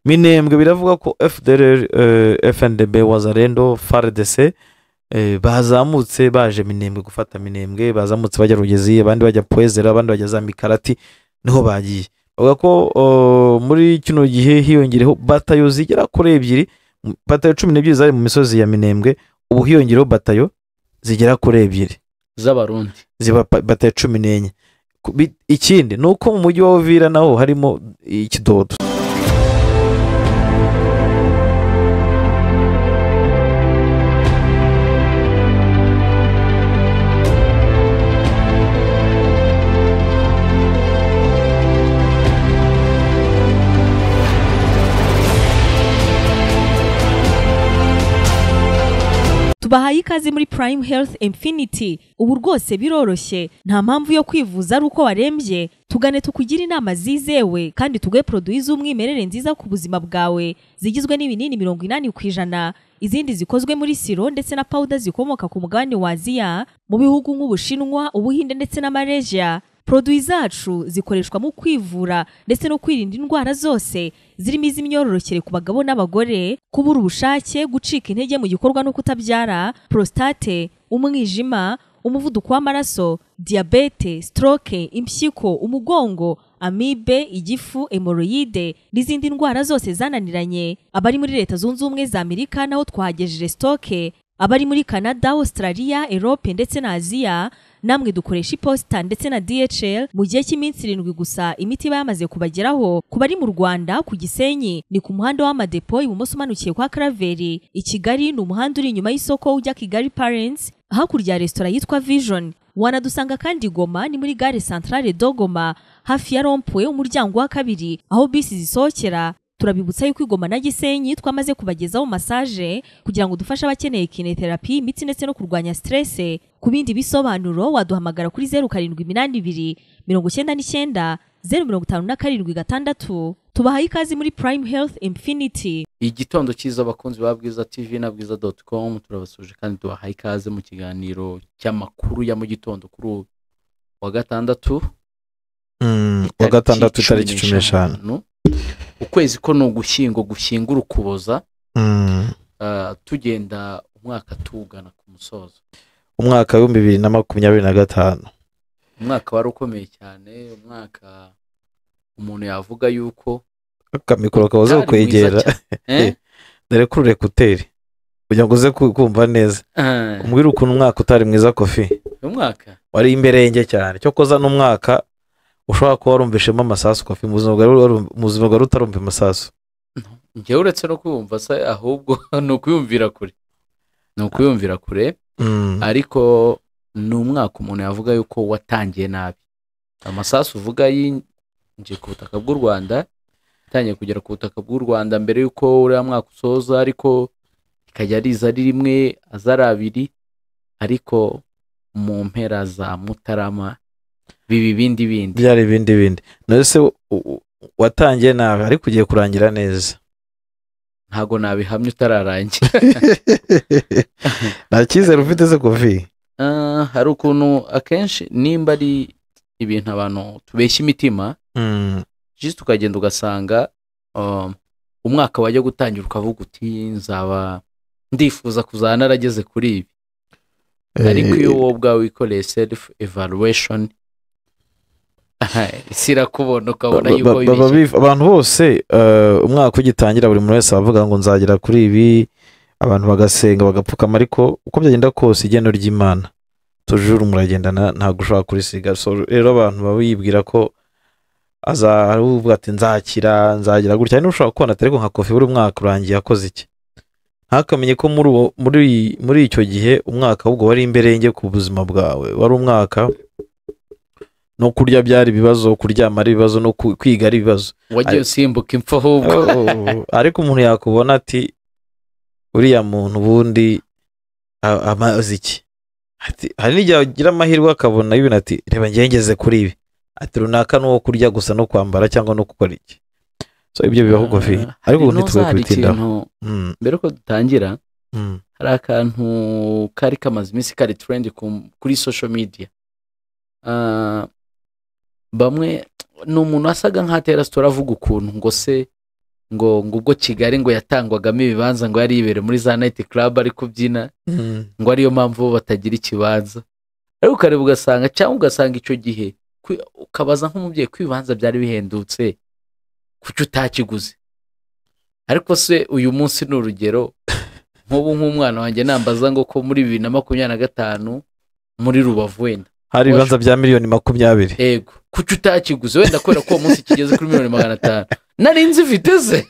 Minembwe biravuga ko FDLR, FNDB, Wazalendo, FARDC bazamutse baje Minembwe gufata Minembwe, bazamutse bajya Rugezi, abandi bajya Pwezera, abandi bajya za Mikarati, niho bagiye. Bavuga ko muri kino gihe hiyongereho batayo zigera kuri 2, batayo 12 zari mu misozi ya Minembwe, ubu hiyongereho batayo zigera kuri 2 z'abarundi, ziba batayo 14. Ikindi nuko mu mujyi wa Uvira naho harimo ikidodo. Tubahaye ikaze muri Prime Health Infinity. Ubu rwose biroroshye, nta mpamvu yo kwivuza ari uko warembye. Tugane tukugira inama zizewe kandi tuguhe produits z'umwimerere nziza ku buzima bwawe, zigizwe n'ibinini 80%, izindi zikozwe muri siro ndetse na powder zikomoka ku mugabane wa Aziya, mu bihugu nk'Ubushinwa, Ubuhinde ndetse na Malaysia. Produits zacu zikoreshwa mu kwivura ndetse no kwirinda indwara zose zirimo iz'imyororokere ku bagabo n'abagore, kubura ubushake, gucika intege mu gikorwa no kutabyara, prostate, umwijima, umuvuduko w'amaraso, diabete, stroke, impyiko, umugongo, amibe, igifu, hemorrhoide n'izindi ndwara zose zananiranye. Abari muri Leta Zunze Ubumwe za Amerika naho twahagejeje stoke, abari muri Canada, Australia, Europe ndetse na Aziya namwe dukoresha iposita ndetse na DHL. Mu gihe cy'iminsi 7 gusa imiti bayamaze kubageraho. Ku bari mu Rwanda ku Gisenyi ni ku muhanda w'amadepo ibumoso umanukiye kwa Karaveri. I Kigali ni umuhanda uri inyuma y'isoko ujya Kigali Parents, hakurya ya restaurant yitwa Vision. Wanadusanga kandi Goma ni muri gare centrale de Goma, hafi ya rond-point umuryango wa 2 aho bisi zisohokera. Turabibutsa yuko Goma na Gisenyi twamaze kubagezaho massage kugira ngo dufashe abakeneye kinetherapy, imitsi ndetse no kurwanya stress. Ku bindi bisobanuro waduhamagara kuri 0782 99 057 6. Tubahaye ikaze muri Prime Health Infinity. Igitondo cyiza abakunzi ba Bwiza TV na bwiza.com, turabasuje kandi tubahaye ikaze mu kiganiro cy'amakuru ya mu gitondo kuri wa gatandatu, wa gatandatu tariki 15. Ukwezi ko no gushyingo gushyingura ukuboza, tugenda umwaka tugana ku musozo, umwaka wa 2025, umwaka wari ukomeye cyane, umwaka umuntu yavuga yuko akamikoro kabuze kwegera dore kuri rekuteri kugira ngo uze kumva neza. Umbwira ukuntu umwaka utari mwiza Kofi. Umwaka wari imberenge cyane, cyo koza n'umwaka ushobora kuba warumvishemo amasasu Kofi, mu buzima bwawe utarumva amasasu. Njye uretse no kumva se, ahubwo ni ukuyumvira kure, ni ukuyumvira kure. Ariko ni umwaka umuntu yavuga yuko watangiye nabi. Amasasu uvuga yinjiye ku butaka bw'u Rwanda, yatangiye kugera ku butaka bw'u Rwanda mbere yuko uriya mwaka usoza, ariko ikajya riza ari rimwe aza ari abiri, ariko mu mpera za Mutarama bibi bindi bindi byari bindi bindi. None watangiye nabi ariko ugiye kurangira neza. Ntago nabihamye utararangira. Nta cyizere ufite se Kofi? Hari ukuntu akenshi nimba ari ibintu abantu tubeshya imitima, just ukagenda ugasanga umwaka wajya gutangira ukavuga uti nzaba ndifuza kuzana narageze kuri ibi, ariko iyo wowe ubwawe wikoreye self evaluation isira kubona ukabona yuko abantu bose umwaka ugitangira buri muntu wese avuga ngo nzagera kuri ibi, abantu bagasenga bagapfukama, ariko uko byagenda kose igeno ry'Imana tujuru muragendana, ntabwo ushobora kurisiga. So rero abantu baba bibwira ko azavuga ati nzakira nzagira gutya, n'ushobora kubona atari nka Kofi buri mwaka urangiye akoze iki, ntakamenye ko muri icyo gihe umwaka ahubwo wari imberenge ku buzima bwawe, wari umwaka no kurya byari ibibazo, kuryama ari ibibazo, no kwiga ari ibibazo, wagiye usimbuka impfu ahubwo. Ariko umuntu yakubona ati uriya muntu ubundi amaze iki, hari n'igihe agira amahirwe akabona ibintu ati reba ngengeze kuri ibi, ati runaka n'uwo kurya gusa no kwambara cyangwa no gukora iki. So ibyo bibaho Kofi, ariko ntitwe kubitindaho. Mbere ko dutangira, hari akantu kari kamaze iminsi kari trend kuri social media. Bamwe ni umuntu asaga nk'atera story avuga ukuntu ngo se Ngo ubwo Kigali ngo yatangwagamo ibibanza ngo yari yibere muri za night club ari kubyina, ngo ariyo mpamvu bo batagira ikibanza. Ariko ukareba ugasanga, cyangwa ugasanga icyo gihe ukabaza nk'umubyeyi ko ibibanza byari bihendutse, kuki utakiguze? Ariko se uyu munsi ni urugero, nk'ubu nk'umwana wanjye nambaza ngo ko muri 2025 muri Rubavu wenda hari ibibanza bya 20 miliyoni. Ego, kuki utakiguze? Wenda kubera ko uwo munsi kigeze kuri 500 miliyoni, nari nzi ifite se,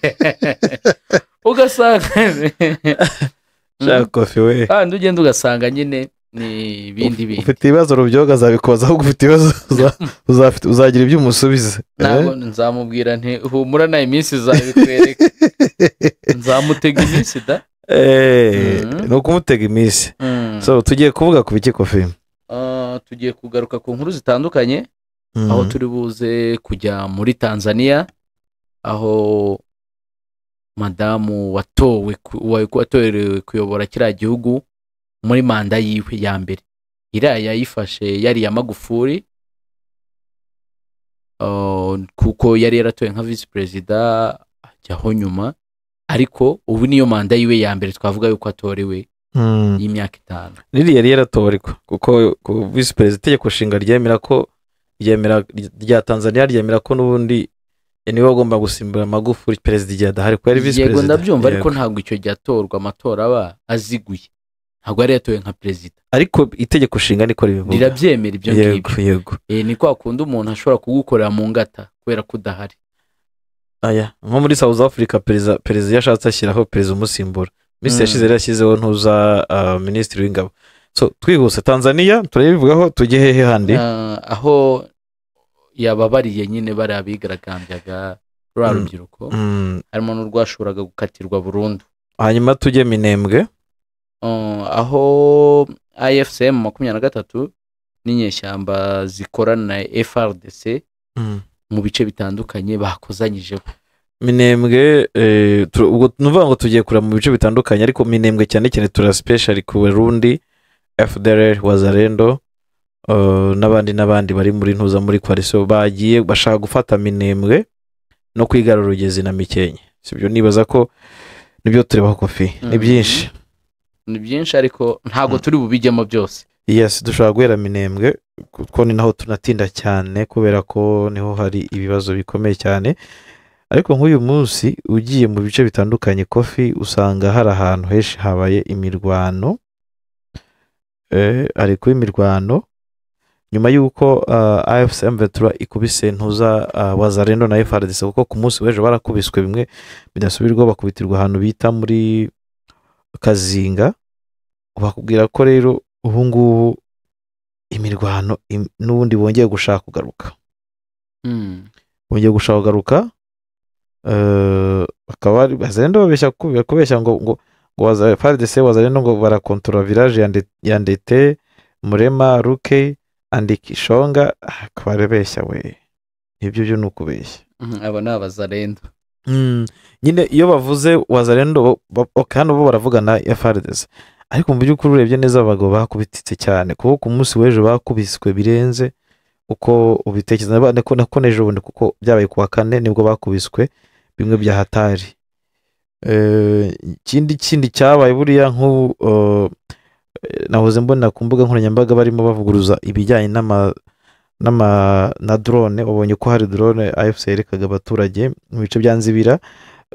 ugasanga Shaka Kofi we. Kandi ugenda ugasanga nyine ni ibindi bindi. Ufite ibibazo Rubyoga azabikoza, ahubwo ufite ibibazo uzagira ibyo umusubiza. Ntabwo nzamubwira nti humura, nawe iminsi izabikwereka, nzamutega iminsi da. Ni ukumutega iminsi. So tugiye kuvuga ku biki, Kofi? Ah, tugiye kugaruka ku nkuru zitandukanye, aho turi buze kujya muri Tanzania, aho madamu watowe watorewe kuyobora kiriya gihugu muri manda yiwe ya mbere, iriya yayifashe yari iya Magufuli, kuko yari yaratowe nka visi perezida ajyaho nyuma, ariko ubu niyo manda yiwe ya mbere twavuga yuko atorewe y'imyaka 5. Ririya yari yaratowe, ariko kuko ku visi perezida itegeko nshinga ryemera ko, ryemera rya Tanzania ryemera ko n'ubundi niwe wagomba gusimbura Magufuli perezida igihe adahari, kuko yari visi perezida. Ndabyumva, ariko ntabwo icyo gihe atorwa amatora aba aziguye, ntabwo yari yatowe nka perezida. Ariko itegeko nshinga niko ribivuga. Rirabyemera ibyo ngibyo. Yego. Ni kwa kundi umuntu ashobora kugukorera mu ngata kubera ko udahari. Aya nko muri South Africa, perezida iyo ashatse ashyiraho perezida umusimbura. Minsi yashize yari yashyizeho ntuza, minisitiri w'ingabo. So twihuse, Tanzania turabivugaho, tujye hehe handi? Ah, aho yababariye nyine bariya bigaragambyaga, ruriya rubyiruko, harimo n'urwashoboraga gukatirwa burundu. Hanyuma tujye Minembwe. Aho AFC M 23 n'inyeshyamba zikorana na FARDC mu bice bitandukanye bakozanyijeho. Minembwe, ubwo ni ukuvuga ngo tugiye kureba mu bice bitandukanye, ariko Minembwe cyane cyane tura special ku Burundi, FDLR, Wazalendo, n'abandi n'abandi bari muri ntuza, muri coalition, bagiye bashaka gufata Minembwe no kwigarura Rugezi na Mikenke. Sibyo? Nibaza ko nibyo turebaho, Kofi, ni byinshi. Ni byinshi, ariko ntabwo turi bubijyemo byose. Yes, dushobora guhera Minembwe kuko ni naho tunatinda cyane, kubera ko niho hari ibibazo bikomeye cyane. Ariko nk'uyu munsi ugiye mu bice bitandukanye, Kofi, usanga hari ahantu henshi habaye imirwano, hari kuba imirwano nyuma y'uko AFC M23 ikubise ntuza, Wazalendo na FARDC, kuko ku munsi w'ejo barakubiswe bimwe bidasubirwaho, bakubitirwa ahantu bita muri Kazinga. Bakubwira ko rero ubu ngubu imirwano n'ubundi bongeye gushaka kugaruka, bongeye gushaka kugaruka, bakaba Wazalendo babeshya kubeshya ngo FARDC, Wazalendo ngo barakontorora village ya Ndete, Murema, Ruke and Kishonga. Akaba arabeshya we, ibyo byo ni ukubeshya. Abo ni Abazalendo. Nyine iyo bavuze Wazalendo ok, hano bo baravuga na FARDC, ariko mu by'ukuri urebye neza abagabo bakubititse cyane, kuko ku munsi w'ejo bakubiswe birenze uko ubitekereza. Nako n'ejo bundi, kuko byabaye ku wa kane nibwo bakubiswe bimwe bya hatari. Ikindi cyabaye buriya, nk'ubu nahoze mbona ku mbuga nkoranyambaga barimo bavuguruza ibijyanye n'ama na drone. Ubonye ko hari drone AFC yerekaga abaturage mu bice bya Nzibira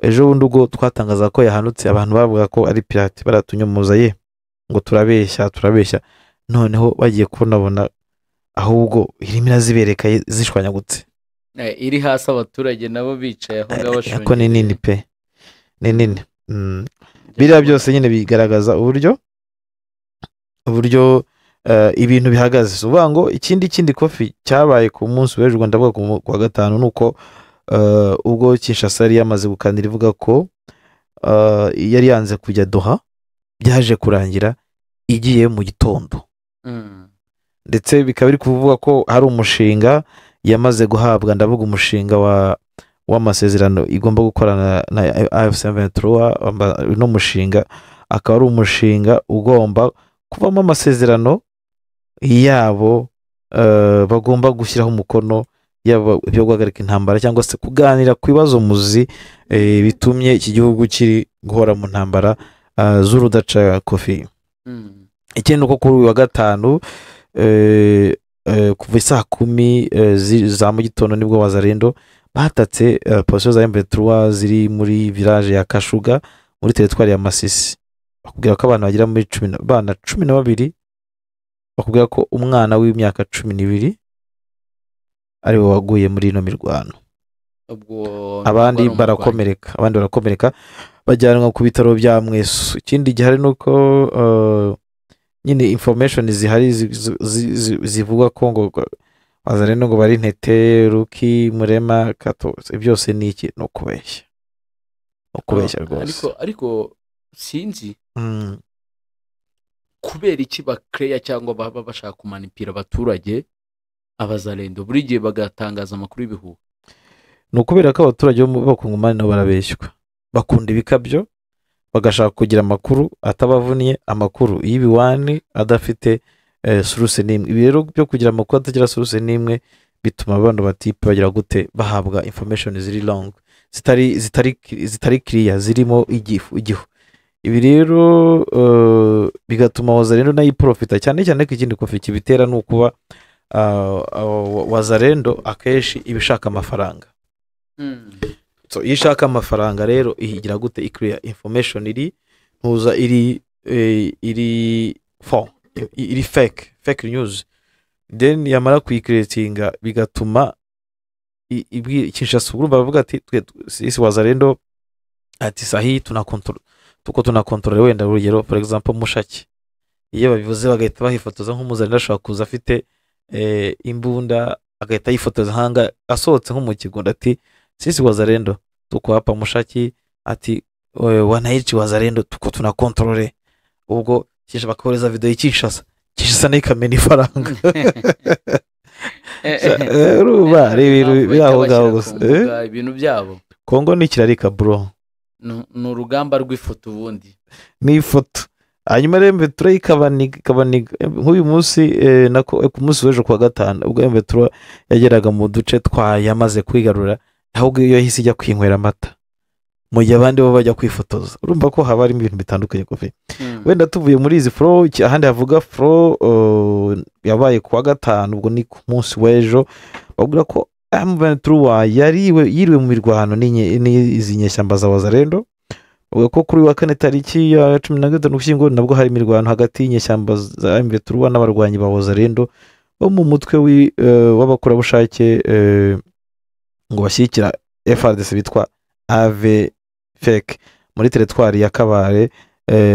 ejo bundi, ubwo twatangaza ko yahanutse, abantu bavuga ko ari pirate, baratunyomoza ye ngo turabeshya, turabeshya. Noneho bagiye kubonabona ahubwo irimo irazibereka zishwanyagutse. Iri hasi, abaturage nabo bicaye aho ngaho. Ariko ni nini pe, ni nini. Biriya byose nyine bigaragaza uburyo ibintu bihagaze. Si ukuvuga ngo ikindi Kofi cyabaye ku munsi w'ejo, ndavuga ku wa gatanu, ni uko ubwo Kinshasa yari yamaze gukanira ivuga ko yari yanze kujya Doha, byaje kurangira igiye mu gitondo, ndetse bikaba biri kuvuga ko hari umushinga yamaze guhabwa, ndavuga umushinga w'amasezerano igomba gukorana na AFC M23. Uno mushinga akaba ari umushinga ugomba kuvamo amasezerano yabo, bagomba gushyiraho umukono. Yaba ibyo guhagarika intambara cyangwa se kuganira ku bibazo muzi bitumye iki gihugu kiri guhora mu ntambara z'urudaca, Kofi. Ikindi uko kuri uyu wa gatanu kuva saa 10 za mu gitondo nibwo Wazalendo batatse position za M23 ziri muri village ya Kashuga muri teritwari ya Masisi. Bakubwira ko abantu bagera muri cumi bana 12, bakubwira ko umwana w'imyaka 12 ariwe waguye muri ino mirwano. Ubwo abandi wari umurwayi. Abandi barakomereka bajyanwa ku bitaro bya Mweso. Ikindi gihari ni uko nyine information zihari zivuga ko ngo Wazalendo ngo bari Ntete, Ruki, Murema, Kato, byose ni iki? Ni ukubeshya, ni ukubeshya rwose. Ariko sinzi kubera iki bakeya cyangwa baba bashaka kumanipira abaturage, Abazalendo buri gihe bagatangaza amakuru y'ibihuha. Ni ukubera ko abaturage bo mu b'Abakongomani nabo barabeshywa, bakunda ibikabyo, bagashaka kugira amakuru atabavunnye, amakuru y'ibiwani adafite source n'imwe. Ibi rero byo kugira amakuru atagira source n'imwe bituma bano batipe bagira gute? Bahabwa information ziri long, zitari clear, zirimo igifu, igihu. Ibi rero bigatuma Wazalendo nayo iprofita cyane cyane ko ikindi, Kofi, kibitera ni ukuba Wazalendo akenshi iba ishaka amafaranga. So iyo ishaka amafaranga rero igira gute? Ikiriya information iri ntuza iri iri fo iri fake news, then yamara kuyicreatinga bigatuma Kinshasa, urumva bavuga ati twe sisi Wazalendo, ati sahi tunakontorora, tuko tunakontorora. Wenda urugero, for example, Mushaki, iyo babivuze bagahita bahifotoza, nk'umuzalendo ashobora kuza afite imbunda agahita yifotoza hanga asohotse nko mu kigunda, ati sisi Wazalendo tuko hapa Mushaki, ati wananchi Wazalendo tuko tunakontorore. Ubwo kisha bakohereza video y'Kinshasa, Kinshasa nayo ikamena ifaranga. Urumva ari ibintu biri aho ngaho gusa. Ibintu byabo. Kongo ni ikirarika, bro. Ni urugamba rw'ifoto ubundi. Ni ifoto. Hanyuma rero M23 ikabaniga nk'uyu munsi, nako ku munsi w'ejo kuwa gatanu, ubwo M23 yageraga mu duce twa yamaze kwigarura, ahubwo iyo yahise ijya kwinywera amata mu gihe abandi bo bajya kwifotoza. Urumva ko haba harimo ibintu bitandukanye, Kofi. Wenda tuvuye muri izi front, ahandi havuga front yabaye kuwa gatanu, ubwo ni ku munsi w'ejo, bavuga ko M23 yariwe, yiriwe mu mirwano n'izi nyeshyamba za Wazalendo. Bavuga ko kuri uyu wa kane tariki ya 15 Ugushyingo nabwo hari imirwano hagati y'inyeshyamba za M23 n'abarwanyi ba Wazalendo bo mu mutwe w'abakorerabushake ngo bashyigikira FARDC bitwa AVFEC muri teritwari ya Kabare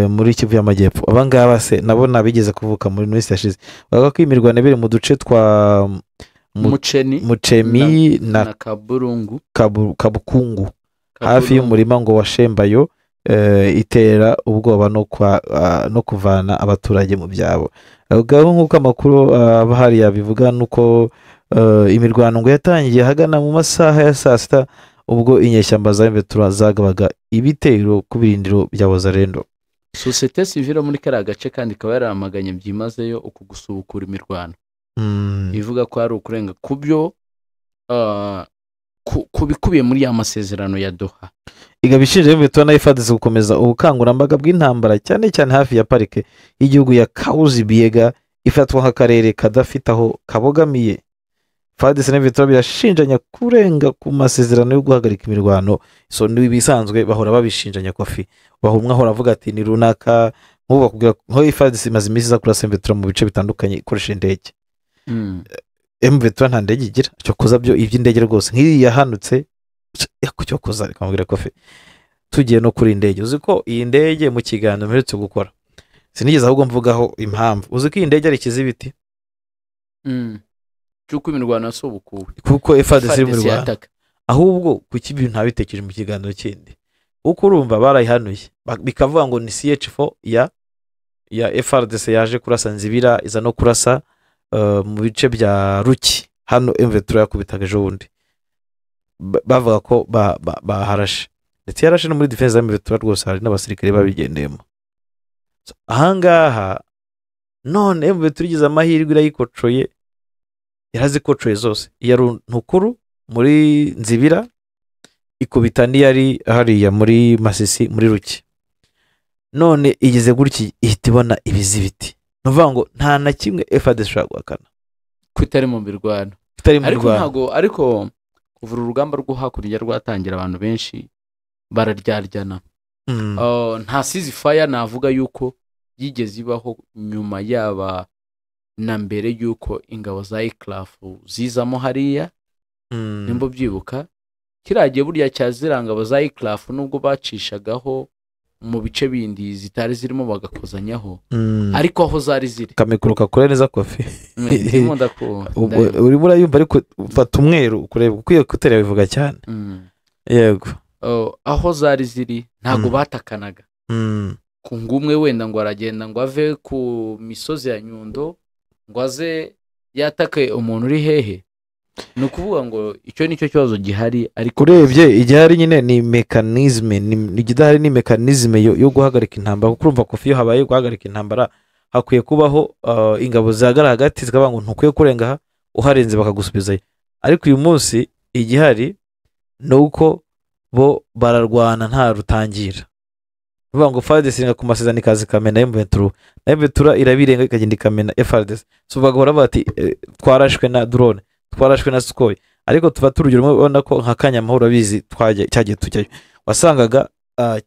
muri Kivu y'Amajyepfo. Aba ngaba se nabo nabigeze kuvuka muri minsi yashize. Bavuga ko imirwano ibereye mu duce twa Muceni Mucemi na na Kaburungu. Kabukungu hafi y'umurima ngo wa Shembayo, itera ubwoba no kuvana abaturage mu byabo. Aho nk'uko amakuru aba ahari yabivuga, nuko imirwano ngo yatangiye ahagana mu masaha ya saa sita, ubwo inyeshyamba za M23 zagabaga ibitero ku birindiro bya Wazalendo. Sosiyete sivile muri kariya gace kandi ikaba yaramaganye byimazeyo uku gusubukura imirwano, ivuga ko ari ukurenga ku byo ku bikubiye muri ya masezerano ya Doha. Ikaba ishinja M23 na FARDC gukomeza ubukangurambaga bw'intambara, cyane cyane hafi ya parike y'igihugu ya Kahuzi Biega ifatwa nk'akarere kadafite aho kabogamiye. FARDC na M23 birashinjanya kurenga ku masezerano yo guhagarika imirwano. So ni ibisanzwe, bahora babishinjanya, Kofi. Baho umwe ahora avuga ati ni runaka. Nk'ubu bakubwira nko FARDC imaze iminsi iza kurasa M23 mu bice bitandukanye ikoresha indege. M23 nta ndege igira, cyo kuza byo iby'indege rwose nk'iyi yahanutse cyo kuza. Reka mubwire, Kofi, tugiye no kuri indege, uzi ko iyi ndege mu kiganiro mperutse gukora sinigeze ahubwo mvugaho impamvu, uzi ko iyi ndege ari ikizibiti Cy'uko imirwano yasubukuwe. Kuko FARDC iri mu FARDC Rwanda. Yataka. Ahubwo kuki ibintu ntabitekereje mu kiganiro kindi? Kuko urumva barayihanuye, bikavuga ngo ni CH4 ya FARDC yaje kurasa Nzibira, iza no kurasa mu bice bya Ruki hano M23 yakubitaga ejo bundi. Bavuga ko baharashe, ndetse yarashe no muri defense ya M23 rwose, hari n'abasirikare babigendeyemo. So, ahangaha none M23 igize amahirwe irayikocoye. Yarazikocoye zose, iya Ntukuru muri Nzibira ikubita n'iyari hariya muri Masisi muri Ruki. None igeze gutya ihita ibona ibizibiti. Ni ukuvuga ngo nta na kimwe FARDC ishobora guhakana ko itari mu mirwano. Itari mu Ariko mirwano. ntago, ariko kuva uru rugamba rwo hakurya rwatangira, abantu benshi bararyaryana. Nta ceasefire navuga yuko yigeze ibaho nyuma, yaba na mbere yuko ingabo za EACRF zizamo hariya. Nimba ubyibuka, kiriya gihe burya cya ziriya ngabo za EACRF, nubwo bacishagaho mu bice bindi zitari zirimo bagakozanyaho, ariko aho zari ziri Kamikoro kakure neza, Kofi. Ndimo ndaku Ubwo urimo urayumva, ariko ufata umweru ukureba kuko iyo écouteur bivuga cyane. Yego. Oh, aho zari ziri ntabwo batakanaga ku ngumwe wenda ngo aragenda ngo ave ku misozi ya Nyundo ngo aze yatake umuntu uri hehe. Ni ukuvuga ngo icyo ni cyo kibazo gihari, ariko Urebye igihari nyine ni mécanisme, igidahari ni mécanisme yo guhagarika intambara, kuko urumva, Kofi, iyo habaye guhagarika intambara hakwiye kubaho ingabo zihagarara hagati zikavuga ngo ntukwiye kurenga aha, uharenze bakagusubizayo. Ariko uyu munsi igihari ni uko bo bararwana nta rutangira. Ni ukuvuga ngo FARDC irenga ku masezerano ikaza ikamena M23, na M23 irabirenga ikagenda ikamena FARDC. So bagahora bati twarashwe na drone, twarashwe na Sukhoi. Ariko tuba urugero rumwe, ubona ko nka Kanyamahoro, abizi twagiye cyagiye tujyayo, wasangaga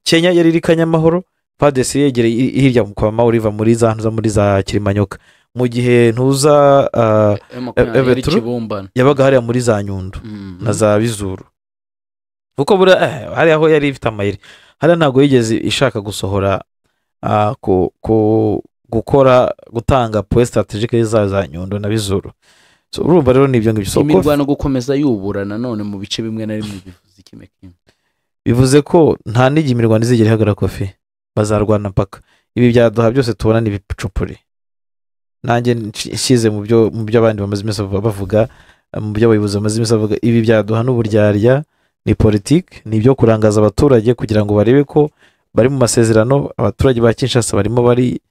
Kenya yari iri Kanyamahoro, FARDC yegereye hirya kwa Mahoro, iva muri za ntuza muri za Kilimanyoka, mu gihe ntuza M20 yari M23 Kibumbano. Yabaga hariya muri za Nyundo na za Bizuru, kuko buriya hariya aho yari ifite amayeri, hariya ntabwo yigeze ishaka gusohora ku gukora gutanga point stratégique za Nyundo na Bizuru. So urumva rero ni ibyo ngibyo. So, Imirwano gukomeza yubura nanone mu bice bimwe na bimwe bivuze ikime kimwe? Bivuze ko nta n'igihe imirwano izigera ihagarara, Kofi. Bazarwana mpaka. Ibi byaduha byose tubona ni ibicupuri. Nanjye nshyize mu byo abandi bamaze iminsi bavuga, mu byo abayobozi bamaze iminsi bavuga, ibi byaduha n'uburyarya, ni politiki, ni ibyo kurangaza abaturage kugira ngo barebe ko bari mu masezerano. Abaturage ba Kinshasa barimo bari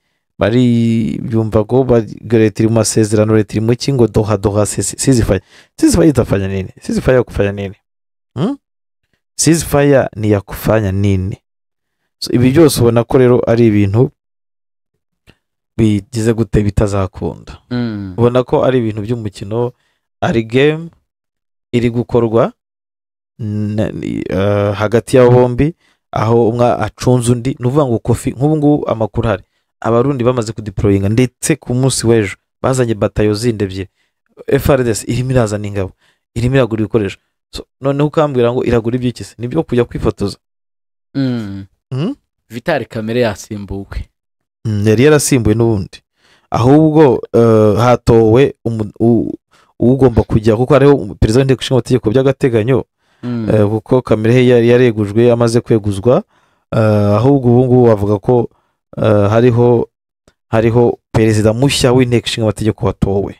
byumva ko leta iri mu masezerano, leta iri mu ki, ngo Doha, Doha, ceasefire, ceasefire itafanya nini? Ceasefire ya kufanya nini? Ceasefire ni ya kufanya nini? So, ibi byose ubona ko rero ari ibintu bigize gute, bitazakunda. Ubona ko ari ibintu by'umukino, ari game iri gukorwa hagati y'abo bombi, aho umwe acunze undi. Ni ukuvuga ngo, Kofi, nk'ubu ngubu amakuru ahari, Abarundi bamaze kudeployinga, ndetse ku munsi w'ejo bazanye batayo zindi ebyiri. FARDC irimo irazana ingabo, irimo iragura ibikoresho. So, noneho ukambwira ngo iragura iby'iki se? Nibyo kujya kwifotoza? Vital Kamerhe yasimbuwe. Yari yarasimbuwe n'ubundi, ahubwo hatowe ugomba kujya, kuko hariho perezida w'inteko ishinga amategeko by'agateganyo. Kuko Kamerhe yari yaregujwe, amaze kweguzwa, ahubwo ubu ngubu bavuga ko hariho perezida mushya w'inteko ishinga amategeko watowe.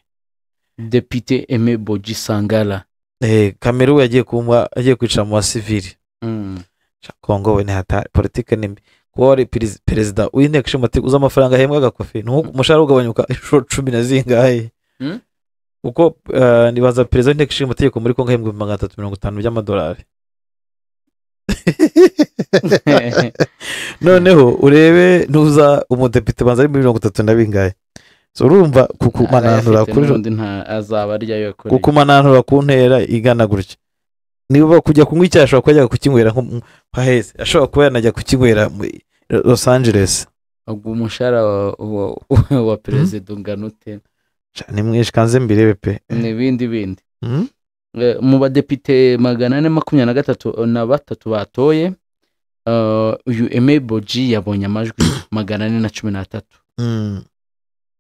Depite Aimé Boji Sangara. Kamerhe we yagiye kuba agiye kwicara mu basivili. Kongo we ni hatari, politike ni mbi. Kuba wari perezida w'inteko ishinga amategeko, uzi amafaranga ahembwa, Kofi? Ni umushahara ugabanyuka inshuro cumi na zingahe? Kuko nibaza, perezida w'inteko ishinga amategeko muri Kongo ahembwa 350,000 by'amadolari. Noneho urebe ntuza umudepite banza ari muri 30 na bingahe. So urumva kukumananura Arayafite. Kuri N'ubundi nta azaba arya yakoreye. Kukumananura ku ntera igana gutya, niba kujya kunywa icyayi ashobora kuba yajya kukinywera nko haheze, ashobora kuba yanajya kukinywera muri Los Angeles. Ubwo umushahara wa perezida ungana ute? Ni mwinshi, kanze mbirebe pe. N'ibindi bindi. Mu badepite 423 batoye, uyu Aimé Boji yabonye amajwi 413.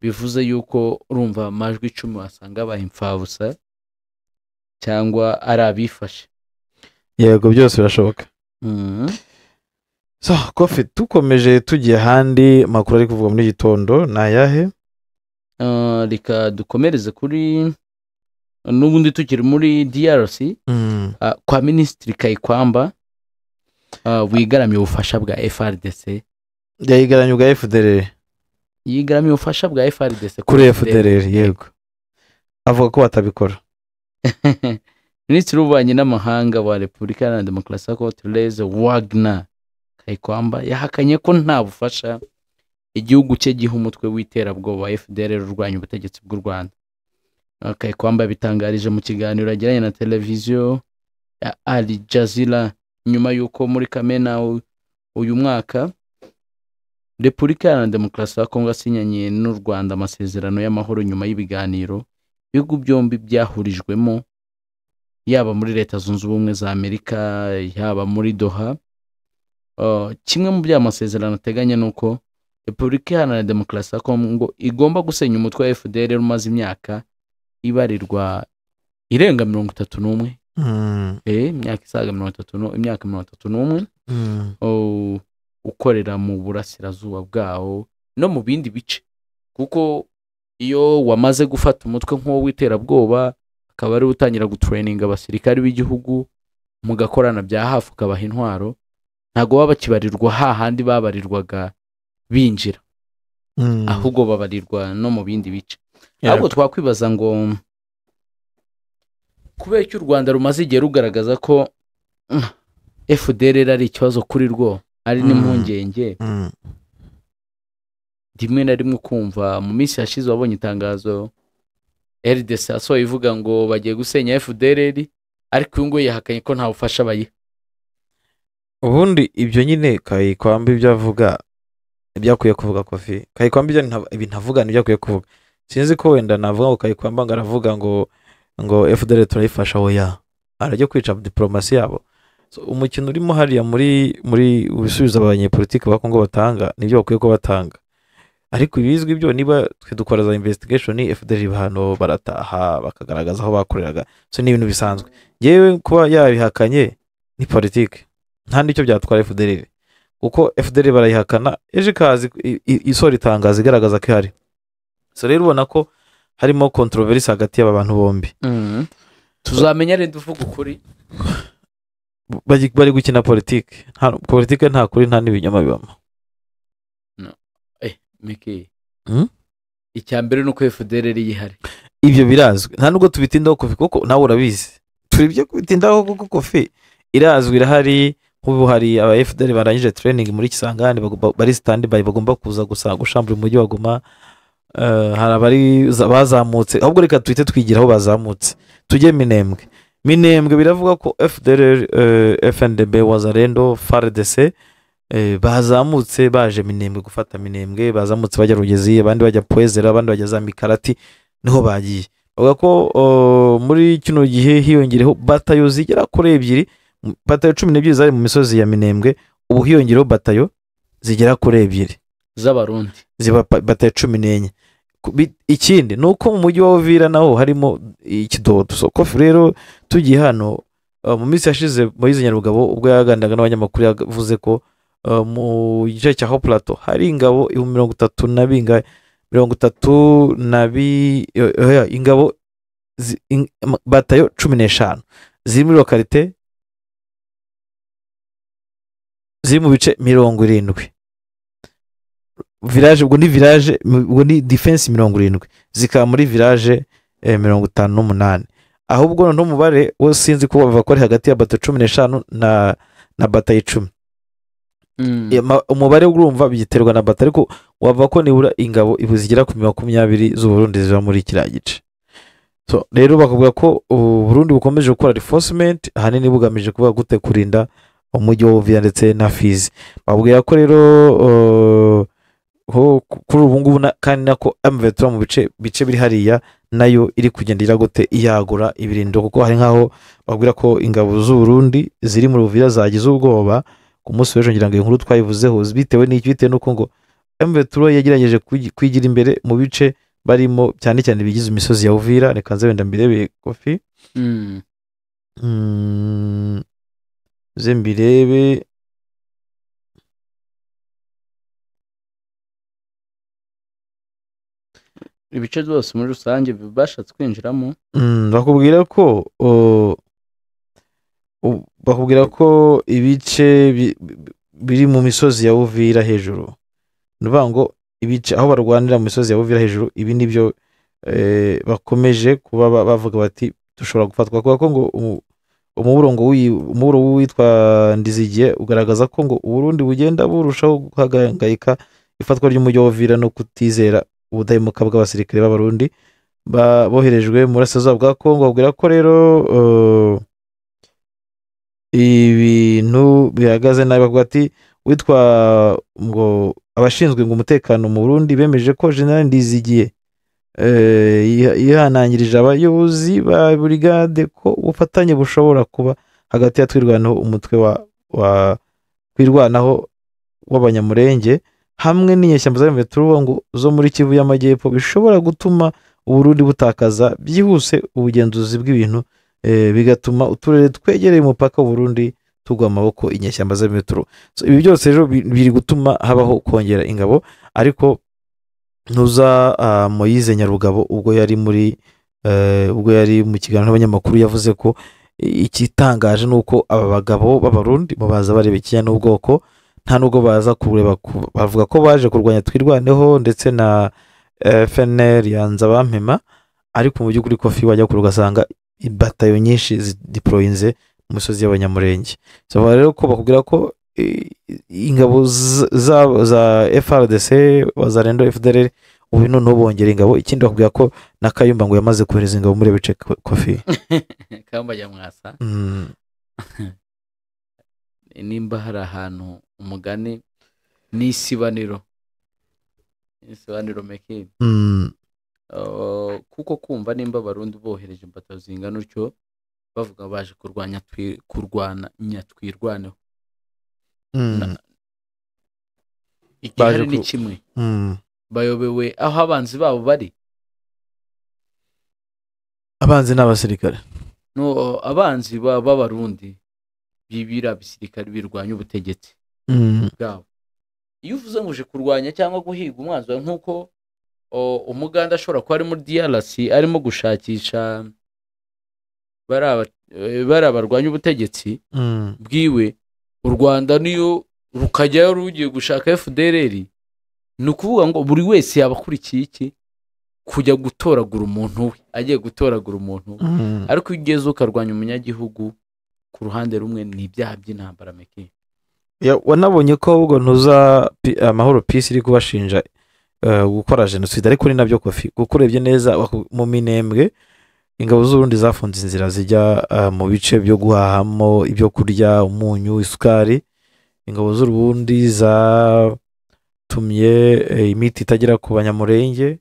Bivuze yuko urumva amajwi 10 wasanga abaye imfabusa cyangwa ari abifashe. Yego, byose birashoboka. So Kofi, tukomeje tugiye ahandi, amakuru ari kuvugwa muri gitondo ni ayahe? Reka dukomereze kuri n'ubundi tukiri muri DRC, kwa Minisitiri Kayikwamba wigaramye ubufasha bwa FARDC. Yayigaranye ubwa FDLR. Yigaramye ubufasha bwa FARDC Kuri FDLR, yego. Avuga ko batabikora. Minisitiri w'ububanyi n'amahanga wa Repubulika Iharanira Demokarasi ya Kongo Therese Wagner Kayikwamba yahakanye ko nta bufasha igihugu cye giha umutwe w'iterabwoba wa FDLR urwanya ubutegetsi bw'u Rwanda. Kayikwamba yabitangarije mu kiganiro yagiranye na televiziyo ya Al Jazeera nyuma y'uko muri Kamena uyu mwaka Repubulika Iharanira Demokarasi ya Kongo yasinyanye n'u Rwanda amasezerano y'amahoro nyuma y'ibiganiro ibihugu byombi byahurijwemo, yaba muri Leta Zunze Ubumwe za Amerika, yaba muri Doha. Kimwe mu bya masezerano ateganya ni uko Repubulika Iharanira Demokarasi ya Kongo igomba gusenya umutwe wa FDLR umaze imyaka ibarirwa irenga 31, imyaka isaga 30, imyaka 31, ukorera mu burasirazuba bwawo no mu bindi bice, kuko iyo wamaze gufata umutwe nk'uwo w'iterabwoba akaba ari utangira gutraininga abasirikari b'igihugu mugakorana bya hafi ukabaha intwaro, ntago baba bakibarirwa hahandi babarirwaga binjira, ahubwo babarirwa no mu bindi bice. Ahubwo twakwibaza ngo kubera icyo u Rwanda rumaze igihe rugaragaza ko FDLR ari ikibazo kuri rwo, ari n'impungenge, rimwe na rimwe kumva mu minsi yashize wabonye itangazo RDC yasohoye ivuga ngo bagiye gusenya FDLR, ariko uyu nguyu yahakanye ko nta bufasha bayiha. Ubundi ibyo nyine Kayikwamba ibyo avuga ibyo akwiye kuvuga Kofi, Kayikwamba ibyo ntavuga nibyo akwiye kuvuga. Sinzi ko wenda navuga ngo Kayikwamba ngo aravuga ngo FDLR turayifasha, oya, arajya kwica diplomasi yabo. So, umukino urimo hariya muri ibisubizo abanyepolitiki ba Kongo batanga nibyo bakwiye ko batanga, ariko ibizwi byo niba twe dukora za investigation FDLR hano barataha bakagaragaza aho bakoreraga, so ni ibintu bisanzwe. Yewe kuba yabihakanye ni politike, nta nicyo byatwara FDLR, kuko FDLR barayihakana ejo ikaza isora itangazo igaragaza ko ihari. So rero ubona ko harimo controversy hagati y'aba bantu bombi. Tuzamenya rero uvuga ukuri. Bari gukina politike, politike nta kuri nta n'ibinyoma bibamo. No. Miki. Icya mbere nuko FDLR yihari. Ibyo birazwi. Nta nubwo tubitindaho Kofi kuko nawe urabizi. Turibye kubitindaho kuko Kofi irazwi irahari. Ubu hari aba FDLR barangije training muri Kisangani bari stand by bagomba kuza gusa gushambura umujyi wa Goma. Hari abari bazamutse, ahubwo reka tuhite twigira aho bazamutse tujye Minembwe. Minembwe biravuga ko FDLR, FNDB, Wazalendo, FARDC bazamutse baje Minembwe gufata Minembwe, bazamutse bajya Rugezi, abandi bajya Poezera, abandi bajya za Mikarati, niho bagiye. Bavuga ko muri kino gihe hiyongereho batayo zigera kuri ebyiri, batayo 12 zari mu misozi ya Minembwe, ubu hiyongereho batayo zigera kuri ebyiri z'abarundi, ziba batayo 14. Ikindi nuko mu mujyi wa Uvira naho harimo ikidodo. So Kofi rero tugiye hano mu minsi yashize Moise Nyarugabo ubwo yaganiraga n'abanyamakuru yavuze ko mu gice cya Haut Plateau hari ingabo 30 na bingahe, 30 na bi ingabo batayo 15 ziri muri lokalite ziri mu bice 70 village, ubwo ni village, ubwo ni defense 70 zikaba muri village 58. Ahubwo no mubare wo sinzi ko bava ko ari hagati ya bato 15 na bata 10. Umubare urumva bigiterwa na bata, ariko wava ko nibura ingabo ibuzigera ku 20 z'u Burundi ziva muri kiriya gice. So rero bakavuga ko Burundi bukomeje gukora reinforcement ahanini bugamije kuba gute kurinda umujyi wa Uvira ndetse na Fizi. Babwira ko rero kuri ubu ngubu kandi nako M23 mu bice biri hariya nayo iri kugenda iragute iyagura ibirindo, kuko hari nkaho babwira ko ingabo z'u Burundi ziri muri Uvira zagize ubwoba ku munsi w'ejo, ngira ngo inkuru twayivuzeho bitewe n'iki, bitewe nuko ngo M23 yagerageje kwigira imbere mu bice barimo cyane cyane bigize imisozi ya Uvira. Reka nze wenda mbirebe Kofi, nze mbirebe. Ibice byose muri rusange bashatse kwinjiramo. Bakubwira ko ibice biri mu misozi ya Uvira hejuru, nuvuga ngo ibice aho barwanira mu misozi ya Uvira hejuru, ibi nibyo bakomeje kuba bavuga bati dushobora gufatwa, kubera ko ngo umuburo ngo umuburo witwa Ndizigiye ugaragaza ko ngo Uburundi bugenda burushaho guhangayika ifatwa ry'umujyi wa Uvira no kutizera ubudahemuka bw'abasirikare b'Abarundi boherejwe mu burasirazuba bwa Kongo. Babwira ko rero ibintu bihagaze nabi, bavuga ati witwa ngo abashinzwe ngo umutekano mu Burundi bemeje ko General Ndizigiye yihanangirije abayobozi ba brigade ko ubufatanye bushobora kuba hagati ya Twirwanaho, umutwe wa Twirwanaho w'Abanyamurenge hamwe n'inyeshyamba za M23 ngo zo muri Kivu y'Amajyepfo bishobora gutuma Uburundi butakaza byihuse ubugenzuzi bw'ibintu, bigatuma uturere twegereye umupaka w'Uburundi tugwa amaboko inyeshyamba za M23. So, ibi byose rero biri gutuma habaho kongera ingabo. Ariko ntuza Moise Nyarugabo ubwo yari muri ubwo yari mu kiganiro n'abanyamakuru yavuze ko ikitangaje ni uko aba bagabo b'Abarundi bo baza bareba ikinya n'ubwoko, nta nubwo baza kureba bavuga ko baje kurwanya Twirwaneho ndetse na FNL ya Nzabampema, ariko mu by'ukuri Kofi wajya kure ugasanga ibatayo nyinshi zideployinze mu misozi y'Abanyamurenge. So rero ko bakubwira ko ingabo za FARDC, Wazalendo, FDLR ubu noneho bongera ingabo. Ikindi bakubwira ko na Kayumba ngo yamaze kohereza ingabo muri bice Kofi. Kayumba Nyamwasa. Nimba hari ahantu umugani n'isibaniro mekini. Kuko kumva nimba Abarundi bohereje imbata zingana utyo bavuga baje kurwanya kurwana Twirwaneho, igihari ni kimwe, bayobewe aho abanzi babo bari. Abanzi n'abasirikare, no abanzi b'Abarundi bibira bisirikare birwanya ubutegetsi bwabo. Iyo uvuze ngo uje kurwanya cyangwa guhiga umwanzi nkuko Umuganda ashobora kuba ari muri DRC arimo gushakisha bari abarwanya ubutegetsi bwiwe, u Rwanda niyo rukajyayo rugiye gushaka FDLR, ni ukuvuga ngo buri wese yabakurikiye iki kujya gutoragura umuntu we, agiye gutoragura umuntu we. Ariko iyo ugeze ukarwanya umunyagihugu ku ruhande rumwe ni ibyaha by'intambara meke. Wanabonye ko ahubwo ntuza Amahoro Peace iri kubashinja gukora jenoside, ariko ni nabyo Kofi, kuko urebye neza mu Minembwe ingabo z'Uburundi zafunze inzira zijya mu bice byo guhahamo ibyo kurya, umunyu, isukari. Ingabo z'Uburundi zatumye imiti itagera ku Banyamurenge,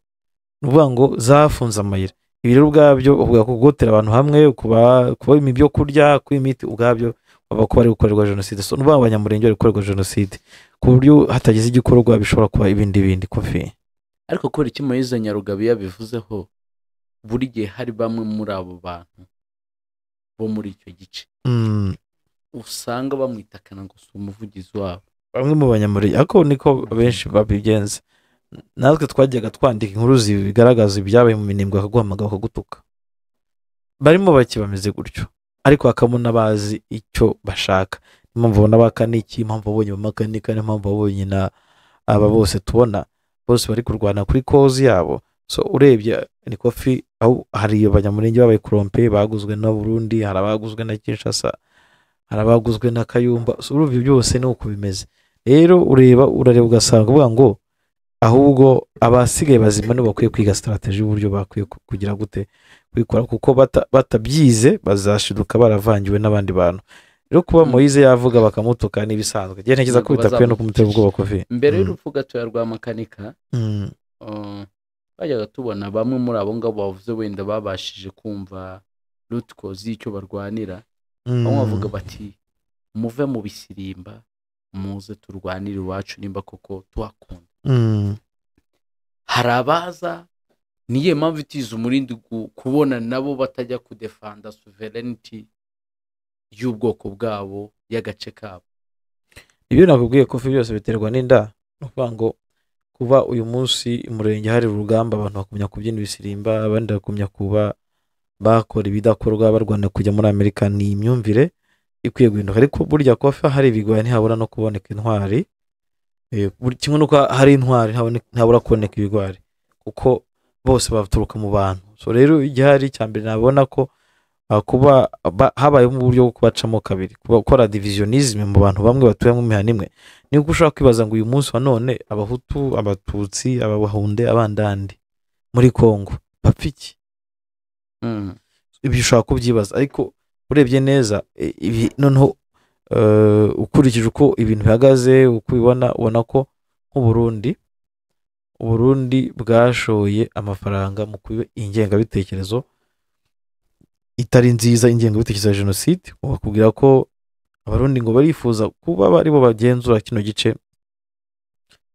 ni ukuvuga ngo zafunze amayira. Ibi rero ubwabyo uvuga kugotera abantu hamwe, kuba ibyo kurya, kuba imiti, ubwabyo baba ko bari gukorerwa jenoside. So n'ubu Abanyamurenge bari gukorerwa jenoside ku buryo hatagize igikorwa bishobora kuba ibindi bindi Kofi. Ariko kubera iki Moise Nyarugabo yabivuzeho, buri gihe hari bamwe muri abo bantu bo muri icyo gice usanga bamwitakana ngo si umuvugizi wabo, bamwe mu Banyamurenge, ariko niko benshi babigenza. Natwe twajyaga twandika inkuru zigaragaza ibyabaye mu Minembwe, bakaguhamagara bakagutuka. Barimo bake bameze gutyo, ariko hakabona bazi icyo bashaka. Impamvu babona bakaniki, impamvu babonye bamakanika, n'impamvu babonye na aba bose tubona bose bari kurwana kuri kozi yabo. So urebye ni Kofi, aho hari Abanyamurenge babaye kurompe baguzwe na Burundi, hari abaguzwe na Kinshasa, hari abaguzwe na Kayumba. So urumva byose ni uko bimeze. Rero ureba urareba ugasanga uvuga ngo ahubwo abasigaye bazima nibo bakwiye kwiga strategy y'uburyo bakwiye kugira gute kwikora, kuko batabyize bazashiduka baravangiwe n'abandi bantu. Rero kuba Moise yavuga bakamutuka n'ibisanzwe, njye ntekereza ko bitakwiye no kumutera ubwoba Kofi. Mbere y'urupfu gato ya Rwamakanika, bajyaga tubona bamwe muri abo ngabo bavuze wenda babashije kumva root cause y'icyo barwanira, bamwe bavuga bati muve mu bisirimba muze turwanire iwacu nimba koko tuhakunda. Hari abaza, niye mpamvu itiza umurindi kubona nabo batajya kudefanda sovereignty y'ubwoko bwabo, y'agace kabo. Ibyo nakubwiye Kofi byose biterwa n'inda. Ni ukuvuga ngo kuba uyu munsi Umurenge hari urugamba, abantu bakumya kubyina ibisirimba, abandi bakumya kuba bakora ibidakorwa barwana kujya muri Amerika, ni imyumvire ikwiye guhinduka. Ariko burya Kofi hari ibigwaya ntihabura no kuboneka intwari. Kimwe nuko hari intwari ntihabura kuboneka ibigwari, kuko Bose baturuka mu bantu. So rero igihari cya mbere nabona ko kuba habayeho uburyo bwo kubacamo kabiri, kuba gukora divisionism mu bantu bamwe batuye mu mihana imwe. Ni uko ushobora kwibaza ngo uyu munsi wa none Abahutu, Abatutsi, Abahunde, Abandandi muri Kongo bapfa iki? Ibi ushobora kubyibaza, ariko urebye neza ibi noneho ukurikije uko ibintu bihagaze, uko ubibona, ubona ko nk'Uburundi, Uburundi bwashoye amafaranga mu kuba ingengabitekerezo itari nziza, ingengabitekerezo ya jenoside. Bakubwira ko Abarundi ngo barifuza kuba baribo bagenzura kino gice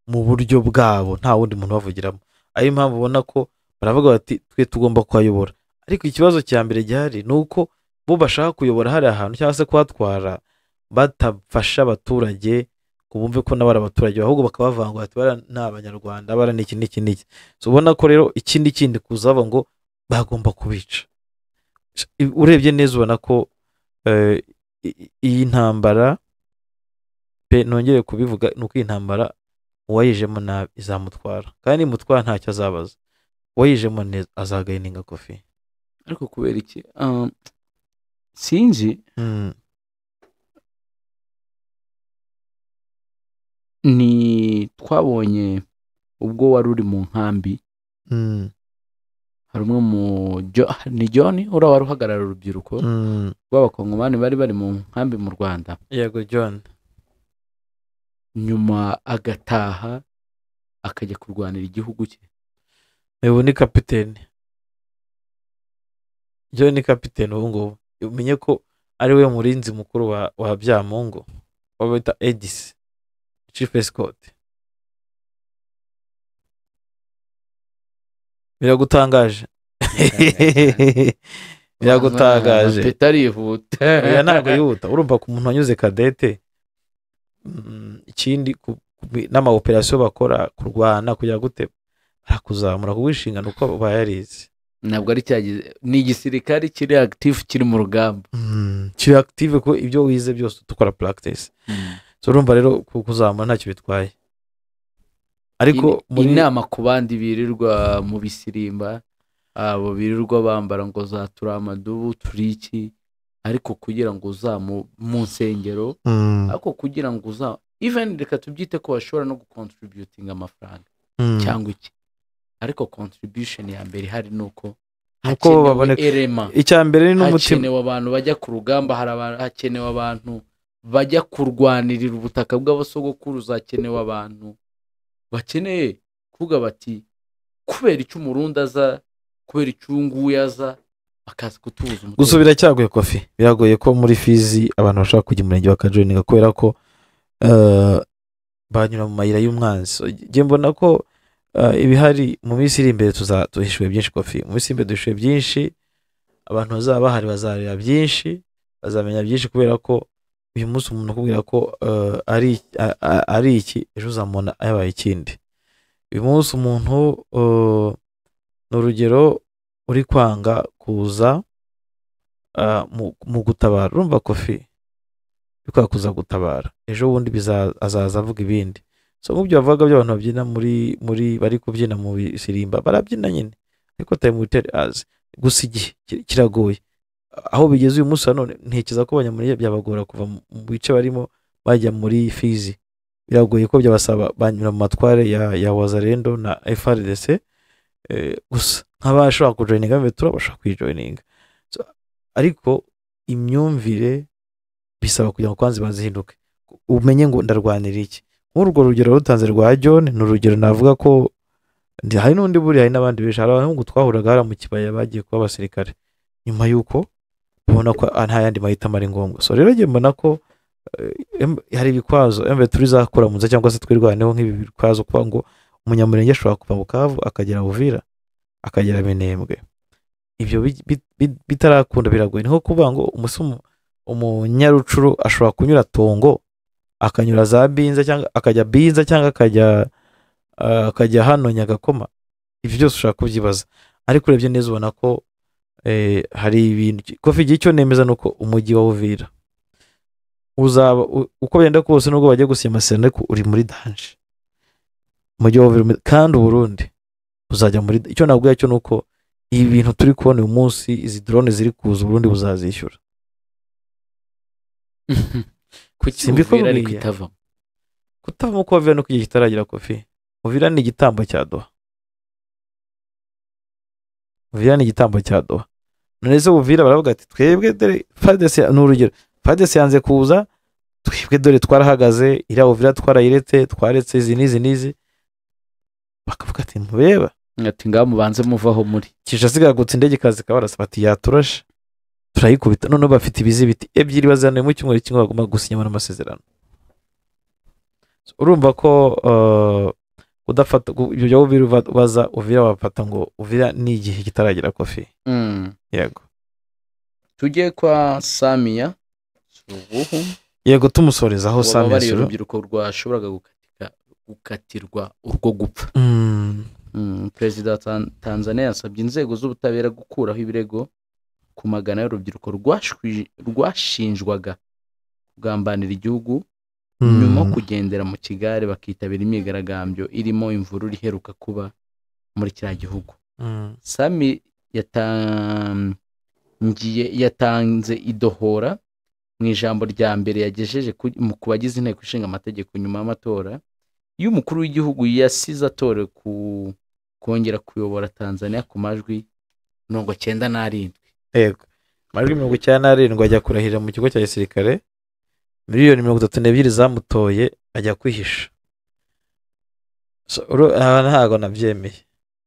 mu buryo bwabo, nta wundi muntu bavugiramo. Ariyo mpamvu ubona ko baravuga bati twe tugomba kuhayobora. Ariko ikibazo cya mbere gihari ni uko bo bashaka kuyobora hari ahantu cyangwa se kuhatwara batafasha abaturage ngo bumve ko nabo ari abaturage, ahubwo bakabavangura bati bara ni Abanyarwanda, bara ni iki n'iki n'iki. So ubona ko rero ikindi kindi kuza bavuga ngo bagomba kubica. Urebye neza ubona ko iyi ntambara pe, nongere kubivuga, ni uko iyi ntambara uwayijemo nabi izamutwara, kandi nimutwara ntacyo azabaza, uwayijemo neza azagayininga kofi. Ariko kubera iki sinzi ni twabonye ubwo wari uri mu nkambi, hari umwe mu ni John uriya wari uhagarariye urubyiruko rw'Abakongomani bari bari mu nkambi mu Rwanda. Yego John. Nyuma agataha akajya kurwanira igihugu cye. Ubu ni kapiteni. John ni kapiteni ubu ngubu. Umenye ko ari we murinzi mukuru wa Byamungu, wabita ADC, Chief Escort. Biragutangaje. Biragutangaje. Peter arihuta. Oya ntabwo yihuta. Urumva ku muntu wanyuze kadete, ikindi n'ama operation bakora kurwana kujya gute, barakuzamura kuwishingana uko bayarize. Ntabwo ari cyagize, ni igisirikare kiri active kiri mu rugamba. Kiri active ko ibyo wize byose tukora practice. So urumva rero kuzamura ntacyo bitwaye. Ariko inama ku bandi birirwa mu bisirimba, abo birirwa bambara ngo za turamadubu turiki, ariko kugira ngo uzamu mu nsengero, ariko kugira ngo uza even reka tubyite ko bashobora no gucontributing amafaranga cyangwa iki, ariko contribution ya mbere hari nuko baboneka icya mbere ni n'umutima. Hakenewe abantu bajya ku rugamba, hakenewe abantu bajya kurwanirira ubutaka bw'abasogokuruza, hakenewe abantu bakeneye kuvuga bati kubera icyo Umurundi aza, kubera icyo nguyu aza, akaza kutubuza umutekano. Gusa biracyagoye kofi, biragoye ko muri Fizi abantu bashaka kujya umurenge bakajoininga kubera ko banyura mu mayira y'umwanzi. Njye mbona ko ibihari mu minsi iri imbere tuzahishuwe byinshi kofi. Mu minsi iri imbere duhishuwe byinshi, abantu bazaba bahari bazareba byinshi, bazamenya byinshi, kubera ko uyu munsi umuntu akubwira ko ari iki, ejo uzamubona yabaye ikindi. Uyu munsi umuntu ni urugero uri kwanga kuza mu gutabara, urumva kofi uri kuza gutabara, ejo bundi azaza avuga ibindi. So nk'ibyo bavuga by'abantu babyina muri bari kubyina mu bisirimba, barabyina nyine, ariko time will tell us. Gusa igihe kiragoye aho bigeze uyu munsi none, ntekereza ko abanyamurenge byabagora kuva mu bice barimo bajya muri Fizi. Biragoye ko byabasaba banyura mu matware ya Wazalendo na FARDC. Gusa nk'abashobora kujoininga betura bashobora kuyijoininga. So, ariko imyumvire bisaba kugira ngo kwanza bazihinduke, umenye ngo ndarwanira iki. Nk'urwo rugero rutanze rwa John ni urugero navuga ko hari n'undi buri, hari n'abandi benshi. Hari abahungu twahuraga hariya mu kibaya bagiye kuba abasirikare nyuma y'uko babona ko nta yandi mahitamo ari ngombwa. So rero njye mbona ko hari ibikwazo embe turizakora mu nza cyangwa se twirwaneho nk'ibi bikwazo, kuba ngo umunyamurenge ashobora kuva Bukavu akagera Uvira akagera Minembwe. Ibyo bitarakunda biragoye. Niho kuvuga ngo umunyarucuru ashobora kunyura Tongo akanyura za Binza cyangwa akajya Binza cyangwa akajya hano Nyagakoma. Ibyo byose ushobora kubyibaza, ariko urebye neza ubona ko hari ibintu kofi. Igihe cyo nemeza nuko umujyi wa Uvira uzaba uko byenda kose, nubwo bagiye gusinya amasezerano, ariko uri muri danger umujyi wa Uvira. Kandi Uburundi Buzajya muri icyo nabwiye cyo nuko ibi bintu turi kubona uyu munsi, izi drone ziri kuza, Burundi buzazishyura. Kuki Uvira ariko itavamo? Kutavamo ko Uvira no kugiye kitaragira kofi. Uvira ni igitambo cya Doha. Uvira ni igitambo cya Doha. None se Uvira baravuga ati twebwe dore FARDC, ni urugero, FARDC yanze kuza, twebwe dore twarahagaze, iriya Uvira twarayiretse, twaretse izi n'izi n'izi. Bakavuga ati mubeba ati ngaho mubanze muvaho muri Kinshasa igagutse indege ikaza ikabarasa, bati yaturashe turayikubita. Noneho bafite ibizibiti ebyiri bazanuye mu cyumweru kimwe, bagomba gusinyamo n'amasezerano. Urumva ko udafata ibyo bya Uvira, baza Uvira bafata ngo Uvira ni igihe kitaragira kofi. Yego, tujye kwa Samia Suluhu. Yego, tumusorezaho Samia Suluhu. Urubyiruko rwashoboraga gukatirwa urwo gupfa. Perezida wa Tanzania yasabye inzego z'ubutabera gukuraho ibirego ku magana y'urubyiruko rwashinjwaga kugambanira igihugu nyuma kugendera mu kigare bakitabira imyigaragambyo irimo imvururu iheruka kuba muri kiriya gihugu. Sami yatanze idohora mu ijambo rya mbere yagejeje ku bagize inteko ishinga amategeko nyuma y'amatora y'umukuru w'igihugu yasize atorewe kongera kuyobora Tanzania ku majwi 97. Yego, amajwi 97 ajya kurahirira mu kigo cya gisirikare, miliyoni 32 zamutoye ajya kwihisha. So, ntago nabyemeye.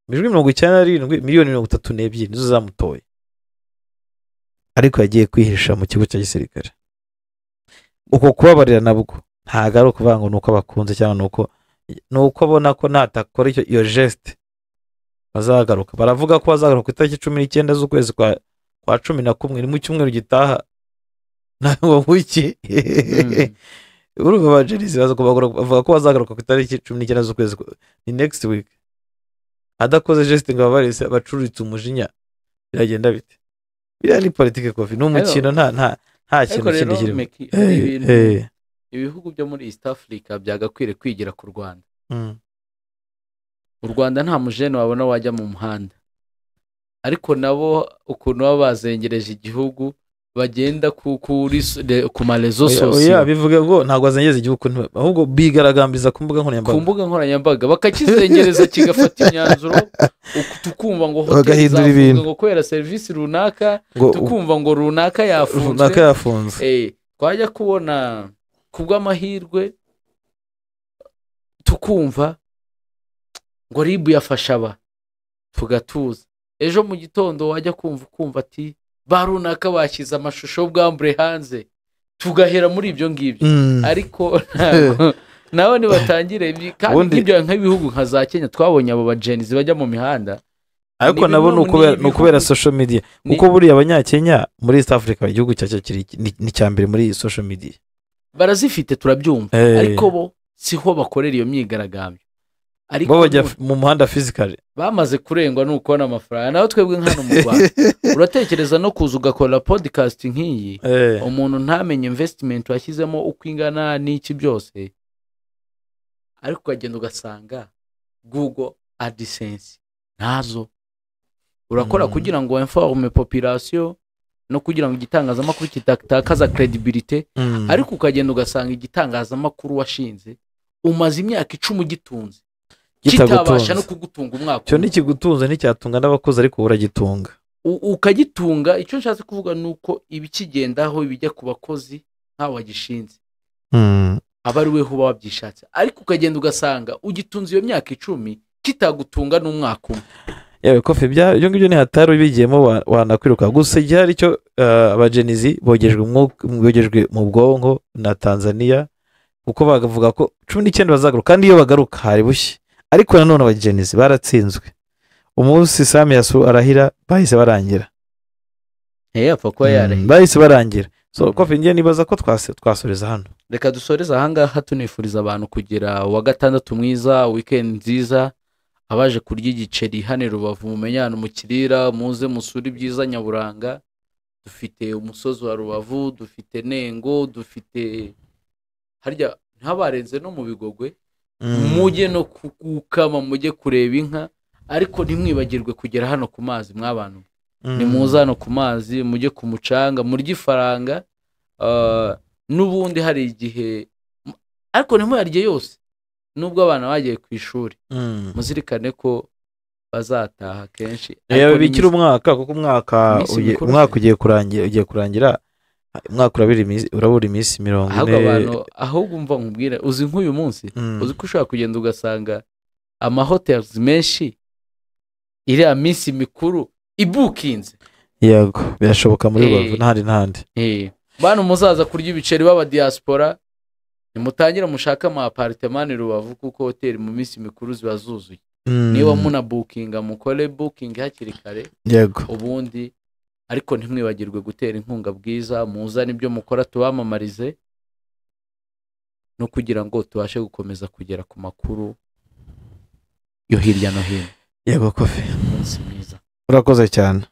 Amajwi 97, miliyoni 32 nizo zamutoye, ariko yagiye kwihisha mu kigo cya gisirikare. Uko kubabarira nabwo ntago ari ukuvuga ngo nuko abakunze cyangwa nuko abona ko natakora iyo geste bazagaruka. Baravuga ko bazagaruka ku itariki 19 z'ukwezi kwa 11, ni mu cyumweru gitaha. Nawe wiki urumva abajenisi bavuga ko bazagaruka ku itariki 19 z'ukwezi, ni next week. Adakoze geste ngo ababarese abacuritse umujinya, biragenda bite? Biriya ni politike kofi, ni umukino, nta kintu kindi kirimo. Ibihugu byo muri East Africa byagakwiriye kwigira ku Rwanda. U Rwanda nta mujene wabona wajya mu muhanda, ariko nabo ukuntu baba bazengereje igihugu bagenda ku marezo sosiyo. Bivuge ngo ntabwo bazengereza igihugu, ahubwo bigaragambiriza ku mbuga nkoranyambaga. Ku mbuga nkoranyambaga bakakizengereza kigafata imyanzuro, tukumva ngo hoteli zafunzwe ngo kubera serivisi runaka, tukumva ngo runaka yafunzwe. Twajya kubona kubw'amahirwe tukumva ngo RIB yafasha aba, tugatuza. Ejo mu gitondo wajya kumva ati ba runaka bashyize amashusho y'ubwambure hanze, tugahera muri ibyo ngibyo. Ariko nawe nibatangire kandi ibyo nk'ibihugu nka za Kenya twabonye abo bajenizi bajya mu mihanda, ariko nabo ni ukubera social media, kuko buriya abanyakenya muri East Africa igihugu cyacu kiri ni cya mbere muri social media, barazifite turabyumva, ariko bo siho bakorera iyo myigaragambyo. Ariko bo bajya mu muhanda physically, bamaze kurengwa ni ukubona amafaranga. Naho twebwe nk'hano mu Rwanda uratekereza no kuza ugakora podcast nk'iyi, umuntu ntamenye investment washyizemo uko ingana n'iki byose, ariko ukagenda ugasanga Google AdSense ntazo. Urakora kugira ngo informe population no kugira ngo igitangazamakuru kitatakaza credibility, ariko ukagenda ugasanga igitangazamakuru washinze umaze imyaka 10 ugitunze kitabasha no kugutunga umwaka. Cyo nikigutunze nticyatunga n'abakozi, ariko uragitunga ukagitunga. Icyo nshatse kuvuga nuko ibikigendaho ibijya ku bakozi nkawe wagishinze aba ari weho uba wabyishatse, ariko ukagenda ugasanga ugitunze iyo myaka 10 kitagutunga n'umwaka umwe. Yewe kofi, ibyo ngibyo ni hatari, ubigiyemo wanakwiruka. Gusa igihe ari cyo abajenizi bogejwe mu bwonko na Tanzania, kuko bagavuga ko 19 bazagaruka, kandi iyo bagaruka hari bushye. Ariko nanone abajenizi baratsinzwe. Umunsi Samia Suluhu arahira bahise barangira. Apfa kuba yarahira. Bahise barangira. So kofi, ngiye nibaza ko twasoreza hano. Reka dusoreze ahangaha, tunifuriza abantu kugira wa gatandatu mwiza, weekend nziza. Abaje kurya igiceri hano Rubavu mumenye ahantu mukirira, muze musure ibyiza nyaburanga. Dufite umusozi wa Rubavu, dufite Nengo, dufite harya ntabarenze no mu Bigogwe. Mujye no kukama, mujye kureba inka. Ariko ntimwibagirwe kugera hano ku mazi mw'abantu. Nimuza hano ku mazi, mujye ku mucanga, murye ifaranga. N'ubundi hari igihe, ariko ntimuyarye yose, nubwo abana bagiye ku ishuri. Muzirikane ko bazataha kenshi. Ariko bikiri umwaka, kuko umwaka ugiye kurangira, umwaka urabura iminsi 40. Ahubwo umva nkubwira, uzi nk'uyu munsi, uzi ko ushobora kugenda ugasanga amahoteli menshi iriya minsi mikuru ibukinze. Yego, birashoboka muri Rubavu n'ahandi n'ahandi. Bantu muzaza kurya ibiceri b'aba diaspora, nimutangira mushaka ama apartment i Rubavu, kuko hoteli mu minsi mikuru ziba zuzuye. Niba muna bookinga, mukore booking hakiri kare. Yego. Ubundi ariko ntimwibagirwe gutera inkunga Bwiza, muzane ibyo mukora tubamamarize, no kugira ngo tubashe gukomeza kugera ku makuru yo hirya no hino. Yego Kofi, umunsi mwiza. Urakoze cyane.